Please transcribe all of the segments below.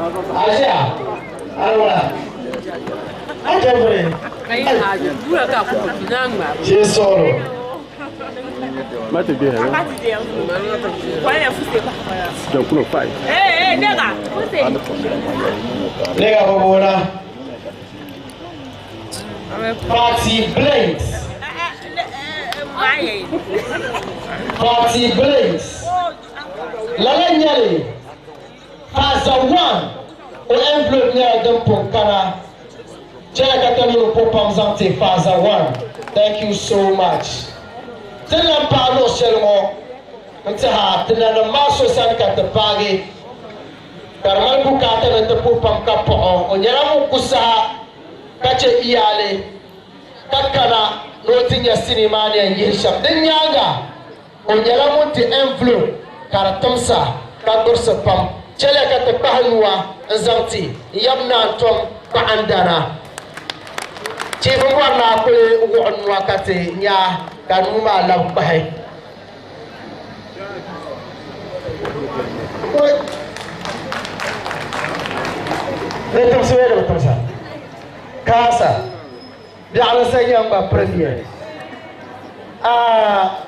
A ʒiya? A ni wula? A jɛbiri? Shee suɣulo. Ne ka bɛ boona Party Blinks. Party Blinks. Lala n-nyɛli Faza 1 o envelope nyɛla din pun kana. Chɛya ka ti nini po pam zaŋ ti Faza 1. Thank you so much. Ti ni lan paai luɣ shɛli ŋɔ n-tiha ti nanim maa so sani ka ti paagi ka di mali bukaata ni ti puhi pam ka paɣ o. O nyɛla ŋun ku saha ka chɛ iyaali ka kana ni o ti nya sinii maa ni yɛn yihi shɛm. Din nyaaŋa O nyɛla ŋun ti envelope ka di timsa ka gburisi pam. Chɛliya ka ti kpahi nua n-zaŋ ti n yab Naa Tom Kpaɣindana. Chief m-bɔri ni a kuli wuɣi nua ka ti nya ka nuu maa labi kpahi. Di timsi bee di bi timsa? Kaasa. Biɛɣuni sa yɛn gba pirimiya. Aah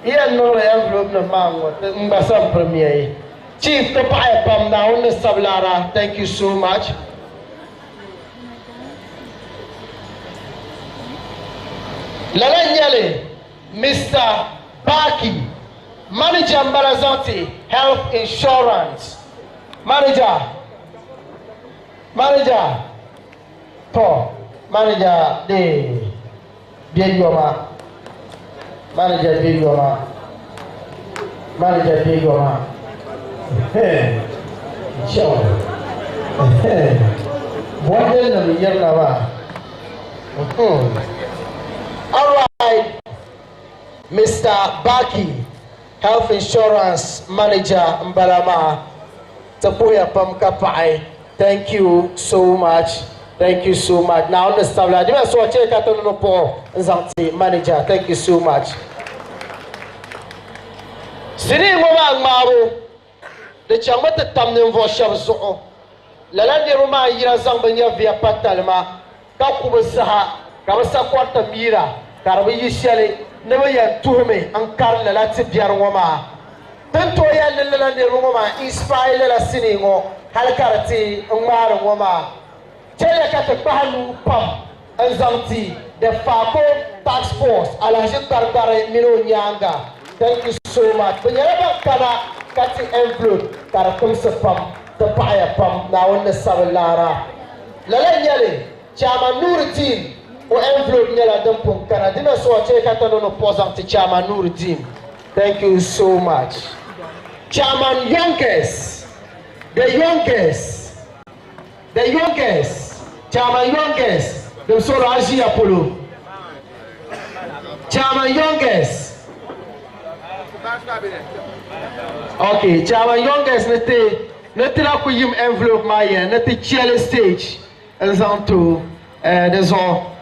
yi yɛn niŋdi envelope nim maa ŋ-ŋɔ ti n gba sa m-pirimiya yi. Chief ti paɣiya pam Naawuni ni sabi laara thank you so much. Lala n-nyɛli Mister Baki manager m-bala zaŋ ti health insurance manager manager. To, manager dee bɛ yoma, manager bɛ yoma, manager bɛ yoma. Chɛw bɔndel nim yirina maa. All right, Mr. Baki, health insurance manager n bala maa. Ti puhiya pam ka paɣi. Thank you so much thank you so much Naawuni ni sabila di ma so chɛ ka ti nini puɣi n zaŋ ti manager thank you so much. Sinii ŋɔ maa ŋmaabu di chaŋmi ti tam ninvuɣu shɛba zuɣu. Lala niriba maa n-yina zaŋ bɛ nyɛviya pa talima ka ku bɛ saha ka bɛ sa kɔriti miira ka di bi yi shɛli ni bɛ yɛn tuhimi n-kari lala ti biɛri ŋɔ maa. Ti ni tooi yɛli ni lala niriba ŋɔ maa inspire lala sinii ŋɔ hali ka di ti n-ŋmaari ŋɔ maa. Chɛliya ka ti kpahi nuu pam n-zaŋ ti The Fako Task Force Alhaji Kparikpari mini o nyaaŋa. Thank you so much. Bɛ nyɛla ban kana ka ti envelope ka di timsi pam. Ti paɣiya pam. Naawuni ni sabi laara. Lala n-nyɛ li, Chairman Nuruddin o envelope nyɛla din pun kana. Di na so chɛ ka ti niŋ ni puɣi zaŋ ti Chairman Nuruddin. Thank you so much. Chairman Youngest, the youngest, the youngest, Chairman Youngest, din sɔrɔ a ʒiya polo. Chairman Youngest. Okay, Chairman Youngest ni ti ni ti lahi ku yim envelope maa yɛli ni ti chɛli stage n zaŋ ti o eh, di zuɣu.